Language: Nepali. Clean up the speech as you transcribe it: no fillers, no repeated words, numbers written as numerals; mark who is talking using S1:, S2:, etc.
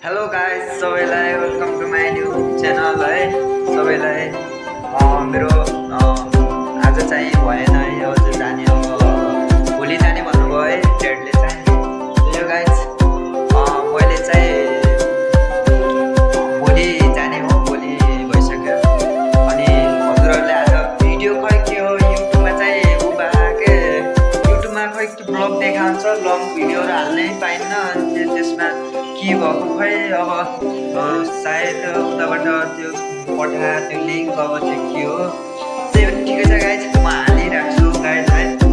S1: हेलो गाइस सबैलाई welcome to my new channel है सबैलाई मेरो आज चाहिँ भएन है आज जाने भोलि जाने भन्नुभयो है ड्याडले चाहिँ यो गाइस मैले चाहिँ भोलि जाने हो भोलि भइसक्यो अनि हजुरहरूले आज भिडियो खै के हो युट्युबमा चाहिँ के युट्युबमा खै के ब्लग देखाउँछ लङ भिडियोहरू हाल्नै पाइन्न अनि त्यसमा के भएको खै अब सायद उताबाट त्यो पठा त्यो लिङ्क अब चाहिँ के हो त्यही पनि ठिकै छ गाइज म हालिराख्छु गाइज है।